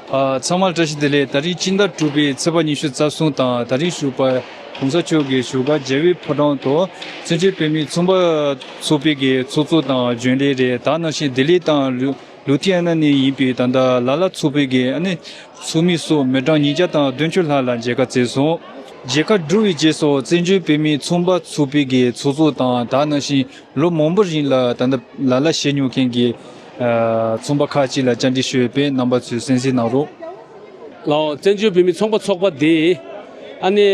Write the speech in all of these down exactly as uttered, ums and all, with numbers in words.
ཨ། ཚང་མར་བཀྲ་ཤིས་བདེ་ལེགས། ད་རིང་སྤྱི་ཟླ་དྲུག་པའི་ཚེས་པ་ཉི་ཤུ་རྩ་གསུམ་དང་། ད་རིང་བཞུགས་པ་༸གོང་ས་མཆོག་གི་བཞུགས་སྒར་རྒྱལ་བའི་ཕོ་བྲང་དུ་བཙན་བྱོལ་བོད་མིའི་ཚོང་པ་ཚོགས་པའི་གི་ཚོགས་གཙོ་དང་རྒྱུན་ལས་རེད། ད་ནང་བཞིན་ལྡི་ལི་དང་ལུ་ལུ་ཐི་ཨན་ན་ནས་ཡིན་པའི་ད་ལྟ་ལ་ལ་ཚོགས་པའི་གི་ཨ་ནི་ཚོགས་མི་སོགས་མི་གྲངས་ཉིས་བརྒྱ་དང་བདུན་ཅུ་ལྷག་ལ་མཇལ་ཁ་བསྩལ་སོང་། མཇལ་ཁ་གྲུབ་པའི་རྗེས་སུ་བཙན་བྱོལ་བོད་མིའི་ཚོང་པ་ཚོགས་པའི་གི་ཚོགས་གཙོ་དང་། ད་ནང་བཞིན་ལོ་མང་པོ་རིང་ལ་ད་ལྟ་ལ་ལ་བཞེས་མྱོང་མཁན་གྱི་ཨ་ཚོང་པ་ཁག་ཅིག་ལ་བཅར་འདྲི་ཞུས་པས། རྣམ་པ་ཚོས་གསན་གཟིགས་གནང་རོགས། ལའོ། བཙན་བྱོལ་བོད་མིའི་ཚོང་པ་ཚོགས་པ་དེ་ཨ་ནི་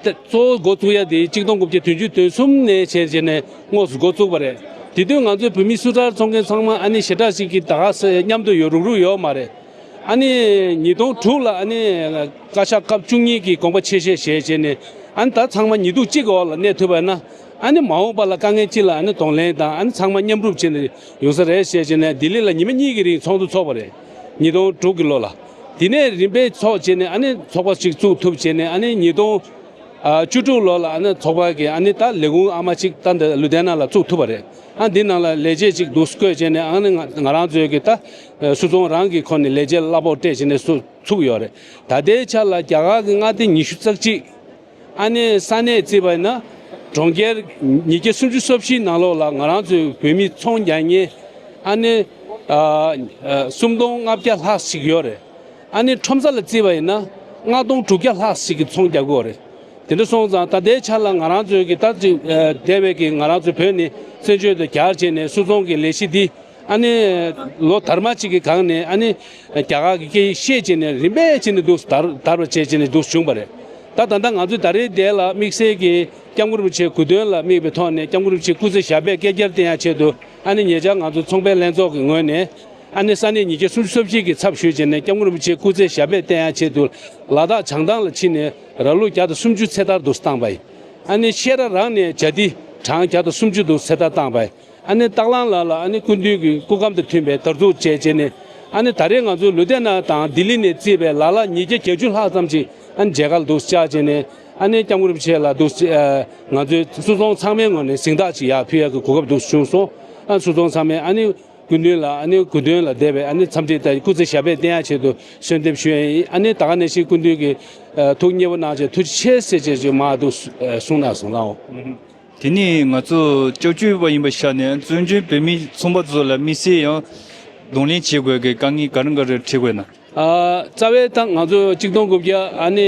གཙོ་བོ་འགོ་བཙུགས་ཡ་དེ་གཅིག་སྟོང་དགུ་བརྒྱ་བདུན་ཅུ་དོན་གསུམ་ནས་བྱས་བྱས་ནས་དངོས་སུ་འགོ་བཙུགས་པ་རེད། དེ་དུས་ང་ཚོའི་བོད་མི་སུ་ཏྲ་བཙོང་མཁན་ཚང་མ་ཨ་ནི་ཞེ་དྲག་ཞིག་གིས་ད་ག་ས་མཉམ་དུ་ཡོད་རུག་རུག་ཡོད་མ་རེད། ཨ་ནི་ཉིས་སྟོང་དྲུག་ལ་ཨ་ནི་བཀའ་ཤག་སྐབས་བཅུ་གཉིས་ཀྱི་དགོངས་པ་ཆེ་བཞེས་བྱས་བྱས་ནས། ཨ་ནི་ད་ཚང་མ་ཉིས་འདུག་གཅིག་གི་འོག་ལ་གནས་ཐུབ་པ་ན། ཨ་ནི་མ་འོངས་པ་ལ་དཀའ་ངལ་ཅི་ལ་ཨ་ནི་གདོང་ལེན་དང་། ཨ་ནི་ཚང་མ་མཉམ་རུབ་བྱས་ནས་ཡོང་ས་རེད་བྱས་བྱས་ནས། ལྡི་ལི་ལ་ཉི་མ་གཉིས་ཀྱི་རིང་ཚོགས་འདུ་ཚོགས་པ་རེད། ཉིས་སྟོང་དྲུག་གི་ལོ་ལ། དེ་ནས་རིམ་པས་ཚོགས་བྱས་ནས་ཨ་ནི་ཚོགས་པ་ཞིག་བཙུགས་ཐུབ་བྱས་ནས། ཨ་ནི་ཉིས་སྟོང་ཨ་བཅུ་དྲུག་ལོ་ལ་ཨ་ནི་ཚོགས་པ་གི་ཨ་ནི་ད་ལས་ཁུངས་ཨ་མ་ཅིག་ད་འདི་ལུ་དྷི་ཡ་ན་ལ་བཙུགས་ཐུབ་པ་རེད། ཨ་འདི་ནང་ལ་ལས་བྱེད་ཅིག་འདུག་བསྐོས་བྱས་ནས། ཨ་ནི་ང་ང་རང་ཚོའི་གི་ད་སུད་ཚོང་རང་གི་ཁོ་ནས་ལས་བྱེད་གླ་ཕོགས་སྤྲད་བྱས་ནས་སུ་ཚུགས་ཡོད་རེད། ད་ལྟའི་ཆ་ལ་རྒྱ་གར་གི་མངའ་སྡེ་ཉི་ཤུ་རྩ་གཅིག་ཨ་ནི་ས་གནས་བརྩིས་པ་ཡིན་ན། གྲོང་ཁྱེར་ཉིས་བརྒྱ་སུམ་ཅུ་སོ་བཞིའི་ནང་ལོགས་ལ་ང་རང་ཚོའི་བོད་མི་ཚོང་རྒྱག་མཁན་ཨ་ནི་ཨ་ཨ་སུམ་སྟོང་ལྔ་བརྒྱ་ལྷག་ཞིག་ཡོད་རེད། ཨ་ནི་ཁྲོམ་ས་ལ་བརྩིས་པ་ཡིན་ན་ལྔ་སྟོང་དྲུག་བརྒྱ་ལྷག་ཞིག་གིས་ཚོང་རྒྱག་གི་ཡོད་རེད། དེ་འདྲ་སོང་ཙང་ད་ལྟའི་ཆ་ལ་ང་རང་ཚོའི་གི་ད་ཅིག་ཨ་འདས་པའི་གི་ང་རང་ཚོའི་བོད་ནས་བཙན་བྱོལ་དུ་གྱར་བྱས་ནས་སུད་ཚོང་གི་ལས་གཞི་འདི་ཨ་ནི་ལོ་དར་མ་གཅིག་གི་སྒང་ནས་ཨ་ནི་རྒྱ་གར་གྱི་སྐད་ཡིག་ཤེས་བྱས་ནས་རིམ་པས་བྱས་ནས་འདུག་དར་དར་བ་བྱས་བྱས་ནས་འདུག་བྱུང་བ་རེད། ད་ད་ལྟ་ང་ཚོས་ད་རེས་འདས་ལ་དམིགས་བསལ་གྱི་སྐྱབས་མགོན་རིན་པོ་ཆེའི་གོ་སྟོན་ལ་དམིགས་པའི་ཐོག་ནས། སྐྱབས་མགོན་རིན་པོ་ཆེའི་སྐུ་ཚེ་ཞབས་པད་བསྐལ་བརྒྱར་བརྟན་ཡག་ཆེད་དུ། ཨ་ནི་ཉེ་ཆར་ང་ཚོ་ཚོང་པའི་ལྷན་ཚོགས་ཀྱི་ངོས་ནས་ཨ་ནི་ས་གནས་ཉིས་བརྒྱ་སུམ་ཅུ་སོ་བཞི་གི་ཚབ་ཞུས་བྱས་ནས། སྐྱབས་མགོན་རིན་པོ་ཆེའི་སྐུ་ཚེ་ཞབས་པད་བརྟན་ཡག་ཆེད་དུ་ལ་དྭགས་བྱང་ཐང་ལ་ཕྱིན་ནས་ར་ལུག་བརྒྱ་དང་སུམ་ཅུ་ཚེ་ཐར་དུ་བཏང་བ་ཡིན། ཨ་ནི་བཤད་གྲྭ་རང་ནས་ཇ་ཏི་གྲངས་བརྒྱ་དང་སུམ་ཅུ་དུ་ཚེ་ཐར་བཏང་བ་ཡིན། ཨ་ནི་སྟག་ལང་ལ་ལ་ཨ་ནི་སྐུ་མདུན་གྱི་སྐུ་ཁམས་དང་མཐུན་པའི་དར་འཛུགས་བྱས་བྱས་ནས། ཨ་ནི་ད་རེས་ང་ཚོའི་ལུ་དྷི་ཡ་ན་དང་ལྡི་ལི་ནས་བརྩིས་པའི་ལ་ལ་ཉིས་བརྒྱ་བརྒྱད་ཅུ་ལྷག་ཙམ་ཅིག་ཨ་ནི་མཇལ་ཁ་ལ་འདུག་བཅར་བྱས་ནས། ཨ་ནི་སྐྱབས་མགོན་རིན་པོ་ཆེ་ལ་འདུག་ཨ་ང་ཚོའི་སུད་ཚོང་ཚང་མའི་ངོས་ནས་གཟེངས་རྟགས་ཅིག་ཡར་ཕུལ་ཡག་གི་གོ་སྐབས་འདུག་བྱུང་སོང་། ཨ་སུད་ཚོང་ཚང་མས་ཨ་ནི་སྐུ་མདུན་ལ་ཨ་ནི་གོ་སྟོན་ལ་བསྡད་པའི་ཨ་ནི་འཚམས་འདྲི་དང་། སྐུ་ཚེ་ཞབས་པད་བརྟན་ཡག་ཆེད་དུ་གསོལ་འདེབས་ཞུ་ཡ་ཡིན། ཨ་ནི་ད་ག་ནང་བཞིན་སྐུ་མདུན་གྱིས་ཨ་ཐུགས་མཉེས་པོ་གནང་བྱས་ཐུགས་རྗེ་ཆེ་ཟེར་བྱས་ཅིག་མར་འདུག་གསུངས་གནང་སོང་ལགས། དེ་ནས་ང་ཚོ་སྐྱབས་བཅོལ་བ་ཡིན་པའི་ཆ་ནས་བཙན་བྱོལ་བོད་མིའི་ཚོང་པ་ཚོ་ལ་དམིགས་བསལ་ཡང་གདོང་ལེན་བྱེད་དགོས་ཀྱི་དཀའ་ངལ་ག་རེ་ག་རེ་འཕྲད་དགོས་ན། ཨ་རྩ་བའི་ད་ང་ཚོ་གཅིག་སྟོང་དགུ་བརྒྱ་ཨ་ནི་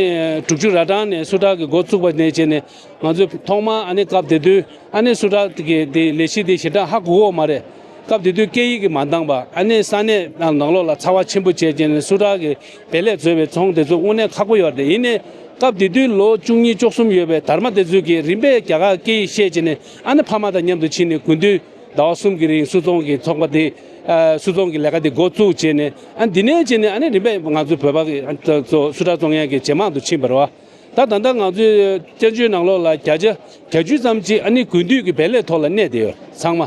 དྲུག་ཅུ་ར་གྲངས་ནས་སུ་ཏྲ་གི་འགོ་བཙུགས་པ་ནས་བྱས་ནས། ང་ཚོས་ཐོག་མར་ཨ་ནི་སྐབས་དེ་དུས་ཨ་ནི་སུ་ཏྲ་གི་དེ་ལས་གཞི་དེ་ཞེ་དྲག་ཧ་གོ་གི་ཡོད་མ་རེད། སྐབས་དེ་དུས་སྐད་ཡིག་གི་མ་འདང་པ། ཨ་ནི་ས་གནས་ནང་ལོགས་ལ་ཚ་བ་ཆེན་པོ་བྱས་བྱས་ནས་སུ་ཏྲ་གི་བལ་ལས་བཟོས་པའི་ཚོང་དེ་ཚོ་དངོས་གནས་ཁག་པོ་ཡོད་རེད། ཡིན་ནའི་སྐབས་དེ་དུས་ལོ་བཅུ་གཉིས་བཅུ་གསུམ་ཡོད་པའི་དར་མ་དེ་ཚོས་ཀྱིས་རིམ་པས་རྒྱ་གར་སྐད་ཡིག་ཤེས་བྱས་ནས། ཨ་ནི་ཕ་མ་དང་མཉམ་དུ་ཕྱིན་ནས་དགུན་དུས་ཟླ་བ་གསུམ་གྱི་རིང་སུད་ཚོང་གི་ཚོང་པ་དེ་ཨ་སུད་ཚོང་གི་ལས་ཀ་དེ་འགོ་བཙུགས་བྱས་ནས། ཨ་འདི་ནས་བྱས་ནས་ཨ་ནི་རིམ་པས་ང་ཚོ་བོད་པ་གི་ཨ་ཚོ་སུ་ཏྲ་བཙོང་མཁན་གྱི་ཇེ་མང་དུ་ཕྱིན་པ་རེད་བ། ད་ད་ལྟ་ང་ཚོའི་བཙན་བྱོལ་ནང་ལོགས་ལ་བརྒྱ་ཆ་གྱ་བཅུ་ཙམ་ཅིག་ཨ་ནི་དགུན་དུས་ཀྱི་བལ་ལས་ཐོག་ལ་གནས་བསྡད་ཡོད། ཚང་མ་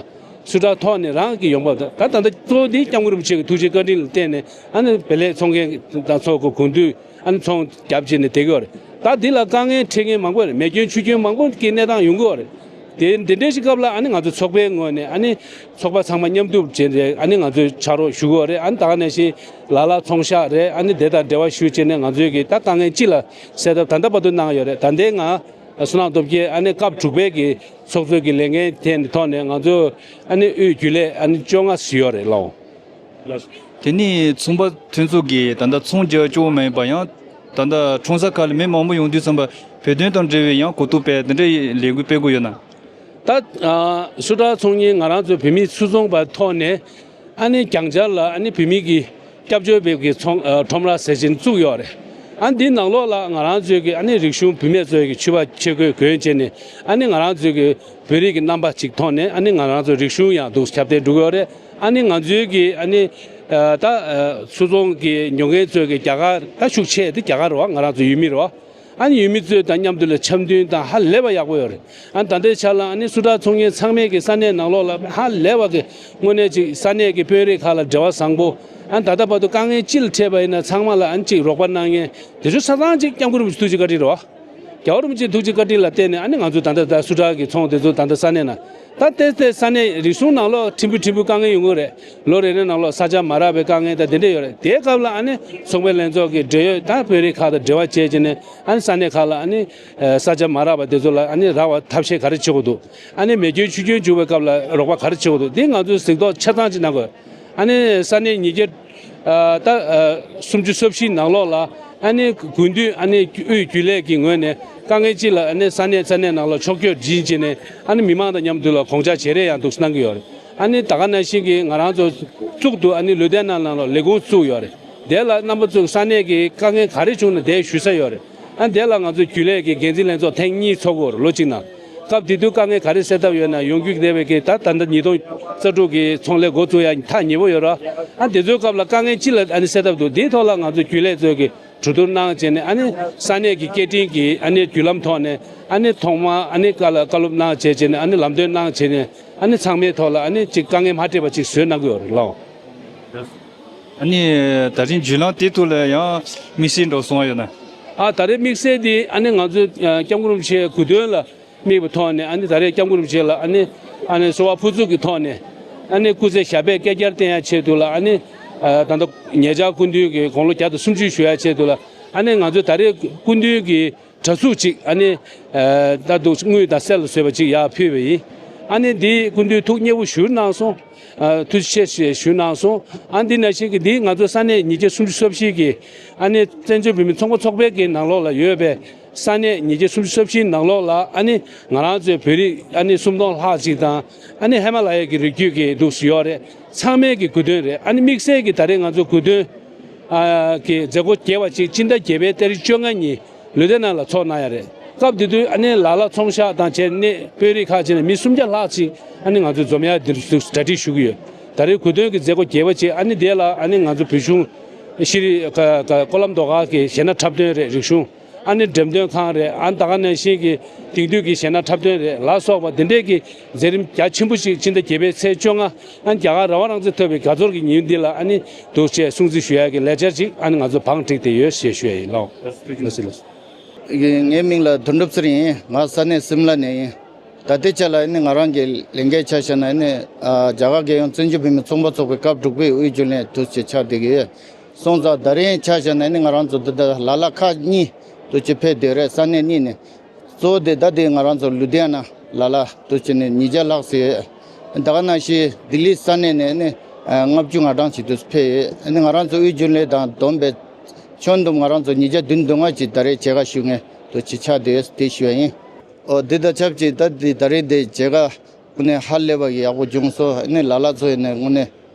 སུ་ཏྲ་ཐོག་ནས་རང་གི་ཡོང་འབབ་དང་། ད་ད་ལྟ་གཙོ་བོ་དེ་སྐྱབས་མགོན་རིན་པོ་ཆེ་གི་ཐུགས་རྗེ་བཀའ་དྲིན་ལ་བརྟེན་ནས་ཨ་ནི་བལ་ལས་ཚོང་མཁན་དང་ཚོགས་ཀྱི་དགུན་དུས་ཨ་ནི་ཚོང་རྒྱབ་བྱས་ནས་བསྡད་ཀྱི་ཡོད་རེད། ད་འདི་ལ་དཀའ་ངལ་འཕྲད་མཁན་མང་པོ་རེད། མེ་སྐྱོན་ཆུ་སྐྱོན་མང་པོ་གི་གནས་སྟངས་ཡོང་གི་ཡོད་རེད། དེ་འདི་འདྲའི་ཞིག་སྐབས་ལ་ཨ་ནི་ང་ཚོ་ཚོགས་པའི་ངོས་ནས་ཨ་ནི་ཚོགས་པ་ཚང་མ་མཉམ་འདུས་བྱས་ནས་ཨ་ནི་ང་ཚོས་ཕྱག་རོགས་ཞུ་གི་ཡོད་རེད། ཨ་ནི་ད་ག་ནང་བཞིན་ལ་ལ་ཚོང་ཤག་རེད། ཨ་ནི་དེ་དང་འབྲེལ་བ་ཞུ་བྱས་ནས་ང་ཚོས་ཀྱི་ད་དཀའ་ངལ་ཅི་ལ་སེལ་ཐབས་ད་ལྟ་བར་དུ་གནང་ཡོད་རེད། ད་ལྟའི་ང་བསོད་ནམས་སྟོབས་རྒྱལ་ཨ་ནི་སྐབས་དྲུག་པའི་གི་ཚོགས་གཙོ་གི་ལས་འགན་དེ་ཐོག་ནས་ང་ཚོ་ཨ་ནི་དབུས་རྒྱུན་ལས་ཨ་ནི་བཅོ་ལྔ་ཞིག་ཡོད་རེད་ལགས། དེ་ནས་ཚོང་པ་མཐུན་ཚོགས་ཀྱིས་ད་ལྟ་ཚོང་རྒྱག་ཆོག་མ་ཡིན་པ་ཡང་། ད་ལྟ་ཁྲོམ་ས་ཁག་ལ་མི་མང་པོ་ཡོང་དུས་ཙམ་པ་བོད་དོན་དང་འབྲེལ་བའི་ཡང་གོ་རྟོགས་སྤེལ་དེ་འདྲའི་ལས་འགུལ་སྤེལ་དགོས་ཡོད་ན། ད་ཨ་སུ་ཏྲ་ཚོང་གཉེར་ང་རང་ཚོའི་བོད་མིའི་སུད་ཚོང་པ་ཐོག་ནས་ཨ་ནི་གྱང་ཆར་ལ་ཨ་ནི་བོད་མི་གི་སྐྱབས་བཅོལ་བའི་གི་ཚོང་ཨ་ཁྲོམ་ར་ཟེར་བཞིན་བཙུགས་ཡོད་རེད། ཨ་འདི་ནང་ལོགས་ལ་ང་རང་ཚོའི་གི་ཨ་ནི་རིག་གཞུང་བུད་མེད་ཚོའི་གི་ཕྱུ་པ་ཕྱི་གོས་གོན་བྱས་ནས། ཨ་ནི་ང་རང་ཚོའི་གི་བོད་རིགས་ཀྱི་རྣམ་པ་ཅིག་ཐོག་ནས་ཨ་ནི་ང་རང་ཚོའི་རིག་གཞུང་ཡང་འདུག་ཁྱབ་གདལ་འགྲོ་གི་ཡོད་རེད། ཨ་ནི་ང་ཚོའི་གི་ཨ་ནི་ཨ་ད་ཨ་སུད་ཚོང་གི་ཉོ་མཁན་ཚོའི་གི་རྒྱ་གར་ད་ཤུགས་ཆེ་དེ་རྒྱ་གར་རེད་བ། ང་རང་ཚོ་ཡུལ་མི་རེད་བ། ཨ་ནི་ཡུལ་མི་ཚོའི་དང་མཉམ་དུ་ལ་འཆམ་མཐུན་དང་ཧ་ལས་པ་ཡག་པོ་ཡོད་རེད། ཨ་ནི་ད་ལྟའི་ཆ་ལ་ཨ་ནི་སུ་ཏྲ་ཚོང་གཉེར་ཚང་མས་ཀྱི་ས་གནས་ནང་ལོགས་ལ་ཧ་ལས་པ་གི་དངོས་གནས་ཅིག་ས་གནས་ཀྱི་དཔོན་རིགས་ཁག་ལ་འབྲེལ་བ་བཟང་པོ། ཨ་ནི་ད་ལྟ་བར་དུ་དཀའ་ངལ་ཅི་ལ་འཕྲད་པ་ཡིན་ན་ཚང་མ་ལ་ཨ་ནི་ཅིག་རོགས་པ་གནང་མཁན་དེ་ཚོ་ཆ་ཚང་ཅིག་སྐྱབས་མགོན་རིན་པོ་ཆེ་ཐུགས་རྗེ་བཀའ་དྲིན་རེད་བ། རྒྱལ་བ་རིན་པོ་ཆེའི་ཐུགས་རྗེ་བཀའ་དྲིན་ལ་བརྟེན་ནས་ཨ་ནི་ང་ཚོ་ད་ལྟ་ད་སུ་ཏྲ་གི་ཚོང་དེ་ཚོ་ད་ལྟ་ས་གནས་ན་ ད་ཏེ་ཏེ་ས་གནས་རིག་གཞུང་ནང་ལོགས་ཕྲན་བུ་ཕྲན་བུ་དཀའ་ངལ་ཡོང་གི་རེད། ལོ་རེ་རེ་ནང་ལོགས་ས་ཆ་མ་རག་པའི་དཀའ་ངལ་དང་དེ་འདྲ་ཡོད་རེད། དེའི་སྐབས་ལ་ཨ་ནི་ཚོང་པའི་ལྷན་ཚོགས་ཀྱི་འབྲེལ་ཡོད་ད་དཔོན་རིགས་ཁག་དང་འབྲེལ་བ་བྱས་བྱས་ནས་ཨ་ནི་ས་གནས་ཁག་ལ་ཨ་ནི་ས་ཆ་མ་རག་པ་དེ་ཚོ་ལ་ཨ་ནི་རག་པ་ཐབས་ཤེས་ག་རེ་བྱེད་དགོས་འདུག་ཨ་ནི་མེ་སྐྱོན་ཆུ་སྐྱོན་བྱུང་བའི་སྐབས་ལ་རོགས་པ་ག་རེ་བྱེད་དགོས་འདུག་འདི་ང་ཚོས་གཟིགས་རྟོག་ཆ་ཚང་ཅིག་གནང་དགོས། ཨ་ནི་ས་གནས་ཉིས་བརྒྱ་ཨ་ད་ཨ་སུམ་ཅུ་སོ་བཞི་ནང་ལོགས་ལ་ཨ་ནི་དགུན་དུས་ཨ་ནི་དབུས་རྒྱུན་ལས་ཀྱི་ངོས་ནས་དཀའ་ངལ་ཅིག་ལ་ཨ་ནི་ས་གནས་ས་གནས་ནང་ལ་ཕྱོགས་བསྐྱོད་སྦྱིན་བྱས་ནས་ཨ་ནི་མི་མང་དང་མཉམ་དུ་ལ་དགོངས་འཆར་བརྗེ་རེས་ཡང་འདུག་གནང་གི་ཡོད་རེད། ཨ་ནི་ད་ག་ནང་བཞིན་གྱི་ང་རང་ཚོ་གཙུག་ཏུ་ཨ་ནི་ལུ་དེ་ན་ནང་ལ་ལས་ཁུངས་བཙུགས་ཡོད་རེད། དེ་ལ་རྣམ་པ་ཚོས་ས་གནས་ཀྱི་དཀའ་ངལ་ག་རེ་བྱུང་ན་དེ་ཞུ་ས་ཡོད་རེད། ཨ་དེ་ལ་ང་ཚོ་རྒྱུན་ལས་ཀྱི་འགན་འཛིན་ལྷན་ཚོགས་ཐེངས་གཉིས་ཚོགས་ཀྱི་ཡོད་རེད་ལོ་གཅིག་ནང་། སྐབས་དེ་དུས་དཀའ་ངལ་ག་རེ་སེལ་ཐབས་ཡོད་ན་ཡོང་རྒྱུ་བསྡད་པའི་གི་ད་ད་ལྟ་ཉིས་སྟོང་རྩ་དྲུག་གི་ཚོང་ལས་འགོ་བཙུགས་ཡ་ཐག་ཉེ་པོ་ཡོད་ར། ཨ་དེ་ཚོའི་སྐབས་ལ་དཀའ་ངལ་ཅི་ལ་ཨ་ནི་སེལ་ཐབས་འདུག་དེའི་ཐོག་ལ་ང་ཚོ་རྒྱུན་ལས་ཚོས་ཀྱི་གྲོས་བསྡུར་གནང་བྱས་ནས་ཨ་ནི་ས་གནས་ཀྱི་སྐད་འཕྲིན་གྱི་ཨ་ནི་བརྒྱུད་ལམ་ཐོག་ནས་ཨ་ནི་ཐོག་མར་ཨ་ནི་བཀའ་ལ་བཀའ་སློབ་གནང་བྱས་བྱས་ནས་ཨ་ནི་ལམ་སྟོན་གནང་བྱས་ནས་ཨ་ནི་ཚང་མའི་ཐོག་ལ་ཨ་ནི་ཅིག་དཀའ་ངལ་མ་འཕྲད་པ་ཅིག་བཟོས་གནང་གི་ཡོད་རེད་ལགས། ཨ་ནི་ད་རིང་བརྒྱུད་ལམ་དེ་ཐོག་ལ་ཡང་དམིགས་བསལ་འགྲོ་སོང་ཡོད་ན། ཨ་ད་རེས་དམིགས་བསལ་དེ་ཨ་ནི་ང་ཚོ་ཨ་སྐྱབས་མགོན་རིན་པོ་ཆེའི་གོ་སྟོན་ལ་དམིགས་པའི་ཐོག་ནས་ཨ་ནི་ད་རེས་སྐྱབས་མགོན་རིན་པོ་ཆེ་ལ་ཨ་ནི་ཨ་ནི་གསོལ་བ་ཕུར་ཚུགས་ཀྱི་ཐོག་ནས་ཨ་ནི་སྐུ་ཚེ་ཞབས་པད་བསྐལ་བརྒྱར་བརྟན་ཡ་ཆེད་དུ་ལ་ཨ་ནི་ཨ་ད་ལྟ་ཉེ་ཆར་སྐུ་མདུན་གྱི་དགུང་ལོ་བརྒྱ་དང་སུམ་ཅུ་ཞུ་ཡ་ཆེད་དུ་ལ་ཨ་ནི་ང་ཚོས་ད་རེས་སྐུ་མདུན་གྱི་གྲྭ་གཟུགས་ཅིག་ཨ་ནི་ཨ་ད་དུང་དངུལ་དང་གསེར་ལ་བཟོས་པ་ཅིག་ཡར་ཕུལ་བ་ཡིན། ཨ་ནི་འདི་སྐུ་མདུན་ཐུགས་མཉེས་པོ་ཞུ་གནང་སོང་། ཨ་ཐུགས་རྗེ་ཆེ་ཞེས་ཞུ་གནང་སོང་། ཨ་འདི་ནང་བཞིན་གྱི་འདི་ང་ཚོ་ས་གནས་ཉིས་བརྒྱ་སུམ་ཅུ་སོ་བཞི་གི་ཨ་ནི་བཙན་བྱོལ་བོད་མི་ཚོང་པ་ཚོགས་པའི་གི་ནང་ལོགས་ལ་ཡོད་པའི་ས་གནས་ཉིས་བརྒྱ་སུམ་ཅུ་སོ་བཞིའི་ནང་ལོགས་ལ་ཨ་ནི་ང་རང་ཚོའི་བོད་རིགས་ཨ་ནི་སུམ་སྟོང་ལྷག་ཅིག་དང་ཨ་ནི་ཧི་མ་ལ་ཡའི་གི་རི་རྒྱུད་ཀྱི་འདུག་སེ་ཡོད་རེད། ཚང་མའི་གི་གོ་སྟོན་རེད། ཨ་ནི་དམིགས་བསལ་གྱི་ད་རེས་ང་ཚོ་གོ་སྟོན་ཨ་གི་མཛད་སྒོ་རྒྱས་པ་ཅིག་སྤྱི་ཟླ་བརྒྱད་པའི་ཏ་རིག་བཅོ་ལྔ་ཉིན་ལུ་དེ་ན་ལ་ཚོགས་གནང་ཡ་རེད། སྐབས་དེ་དུས་ཨ་ནི་ལ་ལ་ཚོང་ཤག་དང་བཅས་ནས་དཔོན་རིགས་ཁག་ཅིག་ནས་མི་སུམ་བརྒྱ་ལྷག་ཅིག་ཨ་ནི་ང་ཚོ་འཛོམས་ཡ་འདིར་གྲ་སྒྲིག་ཞུ་གི་ཡོད། ད་རེས་གོ་སྟོན་གྱི་མཛད་སྒོ་རྒྱས་པ་ཅིག་ཨ་ནི་དེ་ལ་ཨ་ནི་ང་ཚོ་བོད་གཞུང་ཤེས་རིག་ཀ་ཀ་ཀོ་ལམ་རྡོ་ཁང་གི་གཞས་སྣ་འཁྲབ་སྟོན་རེད། རིག་གཞུང་ཨ་ནི་འགྲེམས་སྟོན་ཁང་རེད། ཨ་ནི་ད་ག་ནང་བཞིན་གྱི་དེང་དུས་ཀྱི་གཞས་སྣ་འཁྲབ་སྟོན་རེད་ལ་སོགས་པ་འདི་འདྲས་ཀྱི་མཛད་རིམ་རྒྱ་ཆེན་པོ་ཞིག་ཕྱི་ཟླ་བརྒྱད་པའི་ཚེས་བཅོ་ལྔ་ཨ་ནི་རྒྱ་གར་རང་དབང་རང་བཙན་ཐོབ་པའི་དགའ་ཚོར་གྱི་ཉིན་འདི་ལ་ཨ་ནི་འདུག་ཅེས་སྲུང་བརྩི་ཞུ་ཡ་གི་ལས་འཆར་ཅིག་ཨ་ནི་ང་ཚོ་བང་བསྒྲིགས་ཏེ་ཡོད་ཞེས་ཞུ་ཡ་ཡིན་ལགས། ལགས་སོ་ལགས་སོ། ངའི་མིང་ལ་དོན་གྲུབ་ཚེ་རིང་ཡིན། ང་ས་གནས་སིམ་ལ་ནས་ཡིན། ད་ལྟའི་ཆ་ལ་ཨ་ནི་ང་རང་གི་ལས་འགན་ཆ་བཞག་ན་ཨ་ནི་ཨ་རྒྱ་གར་རྒྱལ་ཡོངས་བཙན་བྱོལ་བོད་མིའི་ཚོང་པ་ཚོགས་པའི་སྐབས་དྲུག་པའི་དབུས་རྒྱུན་ལས་དུ་ཆེ་ཆགས་བསྡད་ཀྱི་ཡོད། སོང་ཙང་ད་རིང་ཆ་བཞག་ན་ནི་ང་རང་ཚོ་འདི་ལྟར་ལ་ལ་ཁག་གཉིས་དུ་ཆེ་ཕེབས་བསྡད་རེད། ས་གནས་གཉིས་ནས། གཙོ་བོ་དེ་ད་དེ་ང་རང་ཚོ་ལུ་དྷི་ཡ་ན་ལ་ལ་དུ་ཆེ་ནས་ཉིས་བརྒྱ་ལྷག་ཙམ་ཡོད། ད་ག་ནང་བཞིན་ལྡི་ལི་ས་གནས་ནས་ནི་ལྔ་བཅུ་ང་གྲངས་ཅིག་དུ་ཕེབས་ཡོད། ནི་ང་རང་ཚོ་དབུས་རྒྱུན་ལས་དང་བསྡོམས་པས་ཁྱོན་བསྡོམས་ང་རང་ཚོ་ཉིས་བརྒྱ་བདུན་དོན་ལྔ་ཅིག་ད་རེས་མཇལ་ཁ་ཞུ་མཁན་དུ་ཆེ་ཆགས་བསྡད་ཡོད་དེ་ཞུ་བ་ཡིན། ཨོ་འདི་དང་ཆབས་ཅིག་ད་འདི་ད་རེས་འདི་མཇལ་ཁ་དངོས་གནས་ཧ་ལས་པ་གི་ཡག་པོ་བྱུང་སོང་། ཨ་ནི་ལ་ལ་ཚོ་ཡིན་ནའི་དངོས་གནས་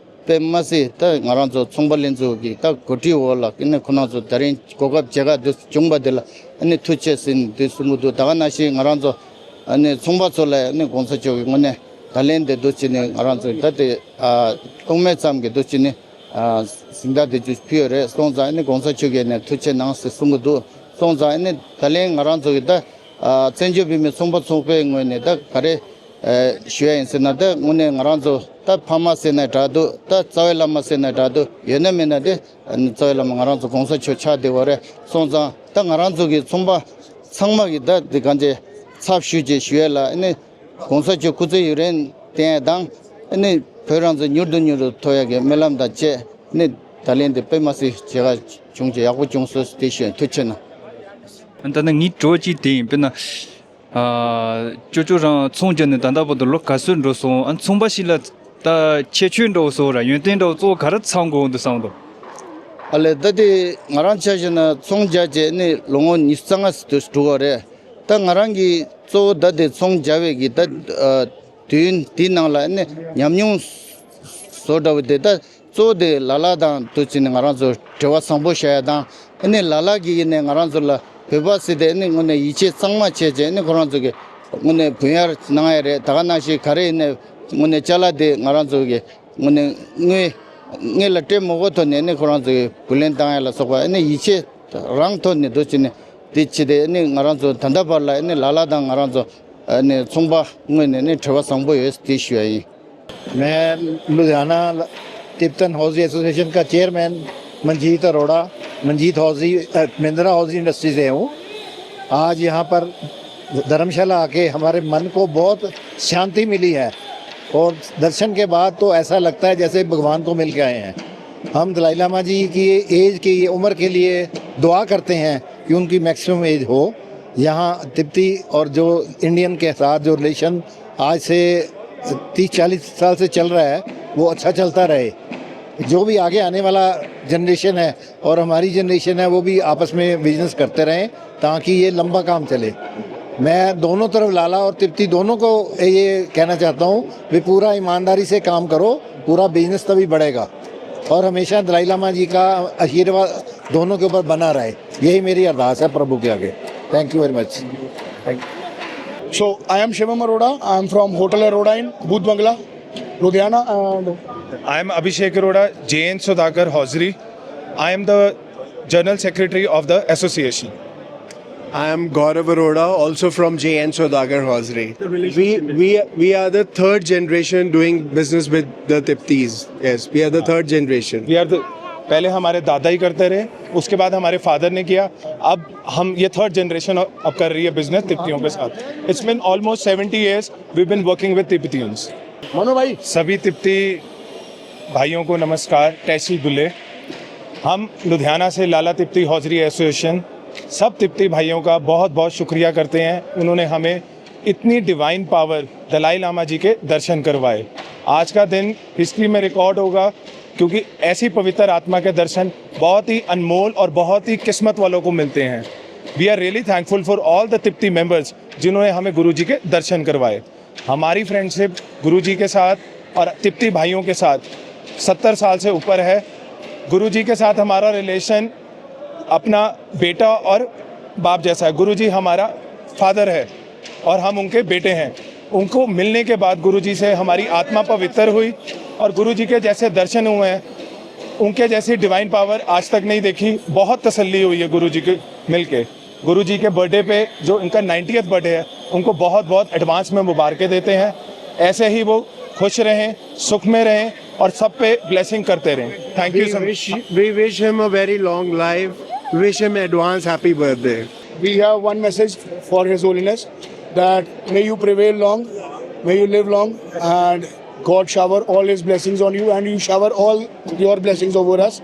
དཔེ་མ་སྲིད་ད་ང་རང་ཚོ་ཚོང་པ་ལྷན་ཚོགས་ཀྱི་ད་གོ་སྒྲིག་འོག་ལ་ཨ་ནི་ཁོ་རང་ཚོ་ད་རིང་གོ་སྐབས་མཇལ་ཁ་འདི་བྱུང་པ་འདི་ལ་ཨ་ནི་ཐུགས་རྗེ་ཆེ་ཟེར་འདི་གསུང་གི་འདུག་ད་ག་ནང་བཞིན་ང་རང་ཚོ་ཨ་ནི་ཚོང་པ་ཚོ་ལ་ཨ་ནི་གོང་ས་མཆོག་གི་དངོས་གནས་ད་ལན་འདི་འདུག་ཅེས་ནི་ང་རང་ཚོ་ད་དེ་ཨ་ཐོག་མའི་ཙམ་གྱི་འདུག་ཅེས་ནི་ཨ་གཟེངས་རྟགས་དེ་ཚོ་ཕུལ་ཡོད་རེད། སོང་ཙང་ཨ་ནི་གོང་ས་མཆོག་གིས་ནི་ཐུགས་རྗེ་གནང་ཟེར་གསུང་གི་འདུག་སོང་ཙང་ཨ་ནི་ད་ལན་ང་རང་ཚོ་གི་ད་ཨ་བཙན་བྱོལ་བོད་མི་ཚོང་པ་ཚོགས་པའི་ངོས་ནས་ད་ག་རེ་ཨ་ཞུ་ཡ་ཡིན་ཟེར་ན། ད་དངོས་གནས་ང་རང་ཚོ་ད་ཕ་མ་ཟེར་ན་འདྲ་འདུག་ད་རྩ་བའི་བླ་མ་ཟེར་ན་འདྲ་འདུག་ཡོད་ན་མེད་ན་དེ་ཨ་ནི་རྩ་བའི་བླ་མ་ང་རང་ཚོ་གོང་ས་མཆོག་ཆགས་བསྡད་ཡོད་རེད། སོང་ཙང་ད་ང་རང་ཚོ་གི་ཚོང་པ་ཚང་མ་གི་ད་དེ་གང་ཅི་ཚབ་ཞུས་བྱས་ཞུ་ཡ་ལ་ཨ་ནི་གོང་ས་མཆོག་སྐུ་ཚེ་ཡུན་རིང་བརྟན་ཡ་དང་ཨ་ནི་བོད་རང་བཙན་མྱུར་དུ་མྱུར་དུ་ཐོབ་ཡ་གི་སྨོན་ལམ་དང་བཅས་ཨ་ནི་ད་ལན་དེ་དཔེ་མ་སྲིད་མཇལ་ཁ་བྱུང་བྱས་ཡག་པོ་བྱུང་སོང་། དེ་ཞུ་ཡ་ཐུགས་རྗེ་ཆེ་གནང་། ད་ནི་ངའི་དྲི་བ་གཅིག་དེ་ཡིན། དཔེར་ན། ཨ། ཅོ་ཅོ་རང་ཚོང་རྒྱག་ནས་ད་ལྟ་བར་དུ་ལོ་ག་ཚོད་འགྲོ་སོང་། ཨ། ཚོང་པ་ཞིག་ལ་ད་ཁྱད་ཆོས་འདྲ་བོ་བཟོ་ར་ཡོན་ཏན་འདྲ་བོ་གཙོ་བོ་ག་རེ་ཚང་དགོས་འདུག་བསམ་འདུག་ཨ་ལས་ད་དེ་ང་རང་ཆ་བཞག་ན་ཚོང་རྒྱག་བྱས་ནས་ལོ་ངོ་ཉི་ཤུ་རྩ་ལྔ་ཙམ་དུ་འགྲོ་བ་རེད། ད་ང་རང་གི་གཙོ་བོ་ད་དེ་ཚོང་རྒྱག་པའི་གི་ད་ཨ་དུས་ཡུན་དེའི་ནང་ལ་ནི་ཉམས་མྱོང་བཟོ་འདྲ་བོ་དེ་ད། གཙོ་བོ་དེ་ལ་ལ་དང་དུ་བྱས་ནས་ང་རང་ཚོ་འབྲེལ་བ་བཟང་པོ་བྱ་ཡ་དང་། ཨ་ནི་ལ་ལ་གིས་ཡིན་ནའི་ང་རང་ཚོ་ལ་བོད་པ་ཟེར་དེ་ཨ་ནི་དངོས་གནས་ཡིད་ཆེས་གཙང་མ་བྱས་བྱས་ཨ་ནི་ཁོ་རང་ཚོ་གི་དངོས་གནས་བུན་གཡར་གནང་ཡ་རེད། ད་ག་ནང་བཞིན་ག་རེ་ཡིན་ནའི་དངོས་གནས་ཅ་ལག་དེ་ང་རང་ཚོ་གི་དངོས་གནས་དངུལ་དངུལ་ལ་སྤྲད་མ་དགོས་ཐོག་ནས་ཨ་ནི་ཁོ་རང་ཚོ་གི་བུ་ལོན་བཏང་ཡ་ལ་སོགས་པ་ཨ་ནི་ཡིད་ཆེས་རང་ཐོག་ནས་དུ་བྱས་ནས་དེ་བྱས་ཏེ་ཨ་ནི་ང་རང་ཚོ་ད་ལྟ་བར་ལ་ཨ་ནི་ལ་ལ་དང་ང་རང་ཚོ་ཨ་ནི་ཚོང་པ་དངོས་གནས་ཨ་ནི་འབྲེལ་བ་བཟང་པོ་ཡོད་དེ་ཞུ་ཡ་ཡིན། मैं लुधियाना तिब्बतन हौजी एसोसिएशन का चेयरमैन मंजीत अरोड़ा, मंजीत हौजी, अ, महिंद्रा हौजी इंडस्ट्री से हूँ। आज यहाँ पर धर्मशाला आके हमारे मन को बहुत शांति मिली है और दर्शन के बाद तो ऐसा लगता है जैसे भगवान को मिल के आए हैं। हम दलाई लामा जी की एज की, ये उम्र के लिए दुआ करते हैं कि उनकी मैक्सिमम एज हो। यहाँ तिब्बती और जो इंडियन के साथ जो रिलेशन आज से तीस चालीस साल से चल रहा है, वो अच्छा चलता रहे। जो भी आगे आने वाला जनरेशन है और हमारी जनरेशन है, वो भी आपस में बिजनेस करते रहें ताकि ये लंबा काम चले। मैं दोनों तरफ, लाला और तिब्बती दोनों को ये कहना चाहता हूँ, वे पूरा ईमानदारी से काम करो, पूरा बिजनेस तभी बढ़ेगा। और हमेशा दलाई लामा जी का आशीर्वाद दोनों के ऊपर बना रहे, यही मेरी अरदास है प्रभु के आगे। Thank you very much. So, I am Shivam Arora. I am from Hotel Arora Inn, Booth Bangla, Ludhiana, and I am Abhishek Arora, J N Sudhakar Hosiery. I am the General Secretary of the association. I am Gaurav Arora, also from J N Sudhakar Hosiery. We, we, we are the third generation doing business with the Tiptis. Yes, we are the third generation. We are the पहले हमारे दादा ही करते रहे, उसके बाद हमारे फादर ने किया। अब हम ये थर्ड जनरेशन अब कर रही है बिजनेस तिब्बतियों के साथ। It's been almost seventy years we've been working with Tibetan. Manu bhai, सभी तिब्बती भाइयों को नमस्कार। टैशी दुले। हम लुधियाना से लाला तिब्बती हौजरी एसोसिएशन सब तिब्बती भाइयों का बहुत बहुत शुक्रिया करते हैं। उन्होंने हमें इतनी डिवाइन पावर दलाई लामा जी के दर्शन करवाए। आज का दिन हिस्ट्री में रिकॉर्ड होगा, क्योंकि ऐसी पवित्र आत्मा के दर्शन बहुत ही अनमोल और बहुत ही किस्मत वालों को मिलते हैं। We are really thankful for all the Tipti members जिन्होंने हमें गुरु जी के दर्शन करवाए। हमारी फ्रेंडशिप गुरु जी के साथ और तिप्ती भाइयों के साथ सत्तर साल से ऊपर है। गुरु जी के साथ हमारा रिलेशन अपना बेटा और बाप जैसा है। गुरु जी हमारा फादर है और हम उनके बेटे हैं। उनको मिलने के बाद गुरु जी से हमारी आत्मा पवित्र हुई और गुरु जी के जैसे दर्शन हुए हैं, उनके जैसी डिवाइन पावर आज तक नहीं देखी। बहुत तसल्ली हुई है गुरु जी के मिलके। गुरु जी के बर्थडे पे, जो इनका नाइंटियथ बर्थडे है, उनको बहुत बहुत एडवांस में मुबारकें देते हैं। ऐसे ही वो खुश रहें, सुख में रहें और सब पे ब्लेसिंग करते रहें। Thank you so much. We wish him a very long life. Wish him advance happy birthday. We have one message for His Holiness, that may you prevail long, may you live long, and God shower all His blessings on you, and you shower all your blessings over us.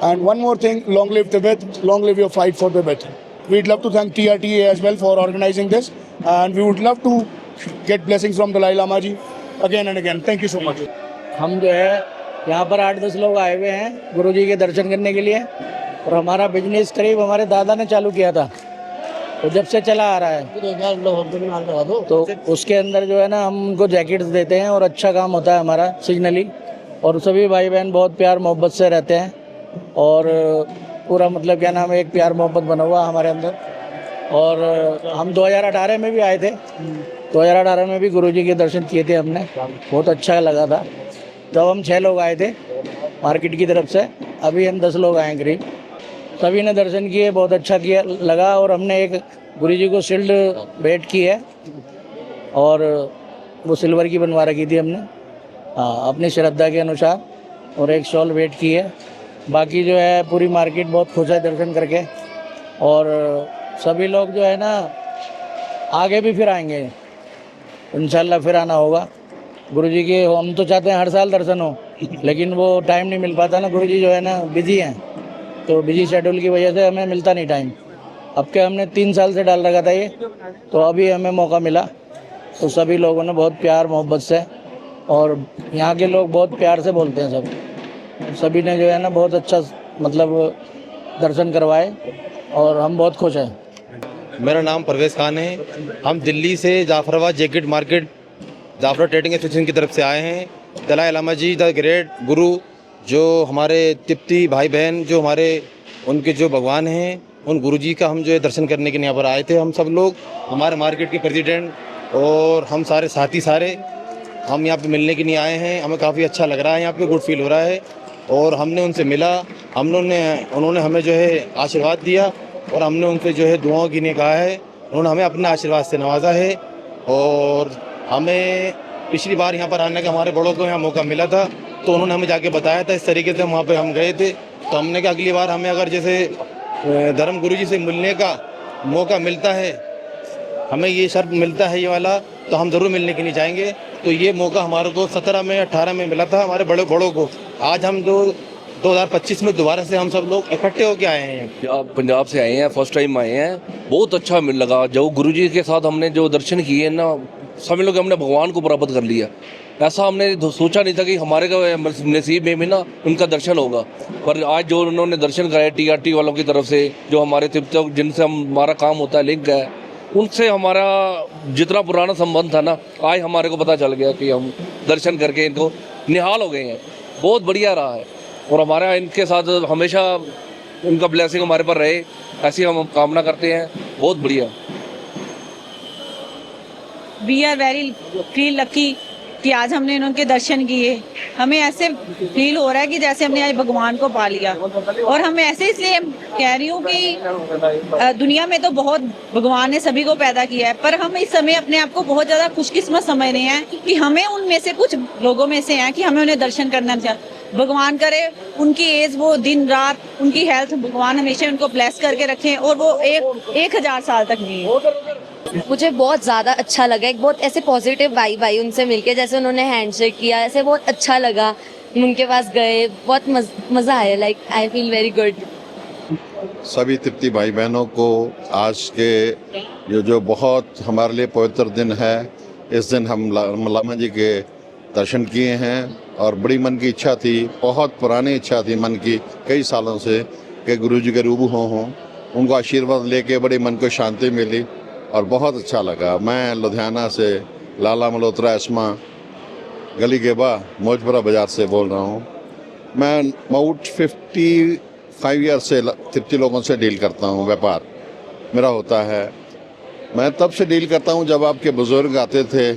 And one more thing, long live Tibet, long live your fight for Tibet. We'd love to thank T R T A as well for organizing this, and we would love to get blessings from Dalai Lama ji again and again. Thank you so much. हम जो है यहाँ पर आठ दस लोग आए हुए हैं गुरु जी के दर्शन करने के लिए। और हमारा बिजनेस करीब हमारे दादा ने चालू किया था, तो जब से चला आ रहा है। तो उसके अंदर जो है ना, हम उनको जैकेट्स देते हैं और अच्छा काम होता है हमारा सीजनली। और सभी भाई बहन बहुत प्यार मोहब्बत से रहते हैं। और पूरा, मतलब, क्या नाम है, एक प्यार मोहब्बत बना हुआ हमारे अंदर। और हम दो हज़ार अठारह में भी आए थे, दो हज़ार अठारह में भी गुरु जी के दर्शन किए थे हमने, बहुत अच्छा लगा था। तब हम छः लोग आए थे मार्केट की तरफ से, अभी हम दस लोग आए हैं करीब। सभी ने दर्शन किए, बहुत अच्छा किया, लगा। और हमने एक गुरु जी को शील्ड भेंट की है, और वो सिल्वर की बनवा रखी थी हमने, हाँ, अपनी श्रद्धा के अनुसार। और एक शॉल भेंट की है। बाकी जो है, पूरी मार्केट बहुत खुश है दर्शन करके। और सभी लोग जो है ना, आगे भी फिर आएंगे, इंशाल्लाह फिर आना होगा। गुरु जी के, हम तो चाहते हैं हर साल दर्शन हो, लेकिन वो टाइम नहीं मिल पाता ना। गुरु जी जो है ना, बिजी हैं, तो बिजी शेड्यूल की वजह से हमें मिलता नहीं टाइम। अब के हमने तीन साल से डाल रखा था ये, तो अभी हमें मौका मिला। तो सभी लोगों ने बहुत प्यार मोहब्बत से, और यहाँ के लोग बहुत प्यार से बोलते हैं सब। सभी ने जो है ना, बहुत अच्छा, मतलब, दर्शन करवाए, और हम बहुत खुश हैं। मेरा नाम परवेज खान है। हम दिल्ली से Jafrabad jacket market, Jofra trading association की तरफ से आए हैं। दलाई लामा जी, द ग्रेट गुरु, जो हमारे तिब्ती भाई बहन, जो हमारे, उनके जो भगवान हैं, उन गुरु जी का हम जो है दर्शन करने के लिए यहाँ पर आए थे हम सब लोग, हमारे मार्केट के प्रेसिडेंट और हम सारे साथी सारे, हम यहाँ पे मिलने के लिए आए हैं। हमें काफ़ी अच्छा लग रहा है, यहाँ पे गुड फील हो रहा है। और हमने उनसे मिला, हमने उन्हें, उन्होंने हमें जो है आशीर्वाद दिया और हमने उनसे जो है दुआओं के लिए कहा है। उन्होंने हमें अपने आशीर्वाद से नवाजा है। और हमें पिछली बार यहाँ पर आने का, हमारे बड़ों को यहाँ मौका मिला था, तो उन्होंने हमें जाके बताया था। इस तरीके से वहाँ पे हम गए थे, तो हमने कहा अगली बार हमें अगर जैसे अ, धर्म गुरु जी से मिलने का मौका मिलता है, हमें ये शर्फ मिलता है, ये वाला, तो हम ज़रूर मिलने के लिए जाएंगे। तो ये मौका हमारे को सत्रह में, अठारह में मिला था हमारे बड़े बड़ों को। आज हम जो दो हज़ार पच्चीस में दोबारा से हम सब लोग इकट्ठे होके आए हैं। आप पंजाब से आए हैं, फर्स्ट टाइम आए हैं, बहुत अच्छा मिल लगा। जो गुरु जी के साथ हमने जो दर्शन किए ना, समझ लो कि हमने भगवान को प्राप्त कर लिया। ऐसा हमने तो सोचा नहीं था कि हमारे का नसीब में भी ना उनका दर्शन होगा। पर आज जो उन्होंने दर्शन कराए टीआरटी वालों की तरफ से, जो हमारे तिब्बत, जिनसे हम, हमारा काम होता है, लिंक है, उनसे हमारा जितना पुराना संबंध था ना, आज हमारे को पता चल गया कि हम दर्शन करके इनको निहाल हो गए हैं। बहुत बढ़िया रहा है। और हमारा इनके साथ हमेशा उनका ब्लेसिंग हमारे पर रहे, ऐसी हम कामना करते हैं। बहुत बढ़िया। We are very feel lucky कि आज हमने इनके दर्शन किए। हमें ऐसे फील हो रहा है कि जैसे हमने आज भगवान को पा लिया। और हम ऐसे इसलिए कह रही हूँ कि अ, दुनिया में तो बहुत भगवान ने सभी को पैदा किया है, पर हम इस समय अपने आप को बहुत ज्यादा खुशकिस्मत समझ रहे हैं कि हमें उनमें से कुछ लोगों में से हैं कि हमें उन्हें दर्शन करना चाहिए। भगवान करे उनकी एज, वो दिन रात, उनकी हेल्थ, भगवान हमेशा उनको ब्लेस करके रखें और वो एक एक हजार साल तक जिए। मुझे बहुत ज़्यादा अच्छा लगा। एक बहुत ऐसे पॉजिटिव वाइब आई उनसे मिलके। जैसे उन्होंने हैंडशेक किया, ऐसे बहुत अच्छा लगा। उनके पास गए, बहुत मज़, मज़ा आया। Like, I feel very good. सभी तिब्बती भाई बहनों को आज के ये जो बहुत हमारे लिए पवित्र दिन है, इस दिन हम ला- लामा जी के दर्शन किए हैं और बड़ी मन की इच्छा थी, बहुत पुरानी इच्छा थी मन की, कई सालों से, कि गुरु जी के रूबरू हों हों। उनको आशीर्वाद लेके बड़ी मन को शांति मिली और बहुत अच्छा लगा। मैं लुधियाना से लाला मल्होत्रा एस्मा, गली गेबा, मोजपुरा बाजार से बोल रहा हूँ। मैं अबाउट फिफ्टी फाइव ईयर से ल- तिब्बती लोगों से डील करता हूँ, व्यापार मेरा होता है। मैं तब से डील करता हूँ जब आपके बुजुर्ग आते थे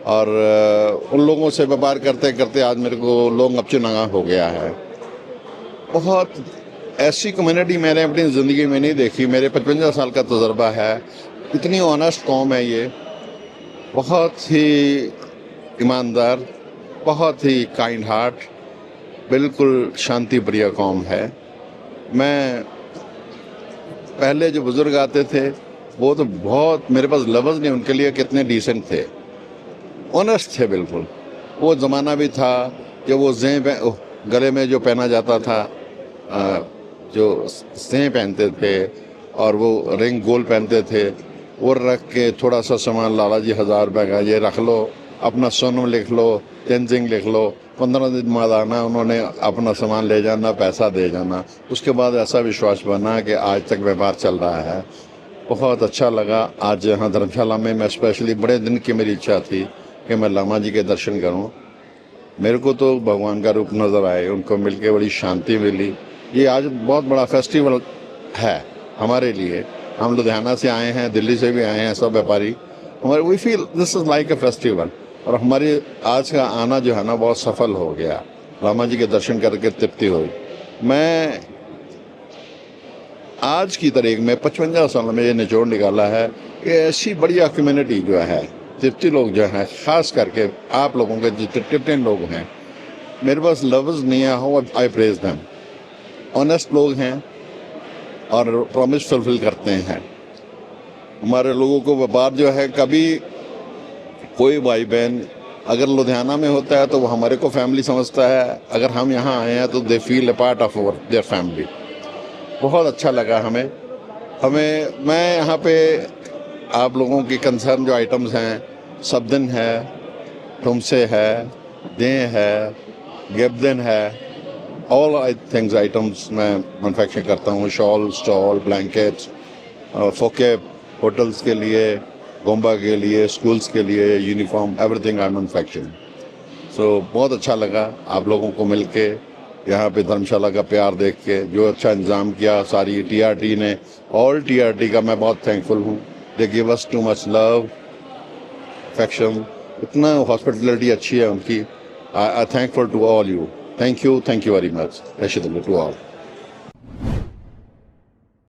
और अ, उन लोगों से व्यापार करते करते आज मेरे को लोंगपचो नागा हो गया है। बहुत ऐसी कम्युनिटी मैंने अपनी ज़िंदगी में नहीं देखी। मेरे पचवंजा साल का तजर्बा है। इतनी ऑनेस्ट कौम है ये, बहुत ही ईमानदार, बहुत ही काइंड हार्ट, बिल्कुल शांति प्रिय कौम है। मैं पहले जो बुजुर्ग आते थे वो तो बहुत, मेरे पास लफ्ज़ नहीं उनके लिए, कितने डिसेंट थे, ऑनेस्ट थे बिल्कुल। वो ज़माना भी था कि वो जें पह- ओह, गले में जो पहना जाता था, अ, जो जें पहनते थे और वो रिंग गोल्ड पहनते थे, वो रख के थोड़ा सा सामान, लाला जी हज़ार रुपये का ये रख लो, अपना सोनम लिख लो, तेंजिंग लिख लो, पंद्रह दिन बाद आना, उन्होंने अपना सामान ले जाना, पैसा दे जाना। उसके बाद ऐसा विश्वास बना कि आज तक व्यापार चल रहा है। बहुत अच्छा लगा। आज यहाँ धर्मशाला में मैं स्पेशली, बड़े दिन की मेरी इच्छा थी कि मैं लामा जी के दर्शन करूँ। मेरे को तो भगवान का रूप नज़र आए, उनको मिलके बड़ी शांति मिली। ये आज बहुत बड़ा फेस्टिवल है हमारे लिए। हम लुधियाना से आए हैं, दिल्ली से भी आए हैं सब व्यापारी। हमारे, we feel this is like a festival। और हमारे आज का आना जो है ना, बहुत सफल हो गया। लामा जी के दर्शन करके तृप्ति हुई। मैं आज की तारीख में पचवंजा साल में ये निचोड़ निकाला है कि ऐसी बढ़िया कम्युनिटी जो है, तिब्बती लोग जो हैं, खास करके आप लोगों के जितने टिबेटन लोग हैं, मेरे पास लफ्ज़ नहीं है, how I praise them। Honest लोग हैं और प्रॉमिस फुलफिल करते हैं। हमारे लोगों को व्यापार जो है, कभी कोई भाई बहन अगर लुधियाना में होता है तो वो हमारे को फैमिली समझता है, अगर हम यहाँ आए हैं तो they feel a part of our their family। बहुत अच्छा लगा हमें। हमें, मैं यहाँ पे आप लोगों की कंसर्न जो आइटम्स हैं, सबदन है, ठुमसे है, दें है, गेबदन है, ऑल आई थिंग्स आइटम्स मैं मैन्युफैक्चर करता हूँ। शॉल, स्टॉल, ब्लैंकेट्स, फोके, होटल्स के लिए, गोम्बा के लिए, स्कूल्स के लिए यूनिफॉर्म, everything I manufacture। सो बहुत अच्छा लगा आप लोगों को मिलके, यहाँ पे धर्मशाला का प्यार देख के, जो अच्छा इंतज़ाम किया सारी टीआरटी ने। ऑल टीआरटी का मैं बहुत थैंकफुल हूँ। They give us too much love, affection। इतना हॉस्पिटलिटी अच्छी है उनकी। I thankful to all you। Thank you, thank you very much। जय श्री धर्म टू ऑल।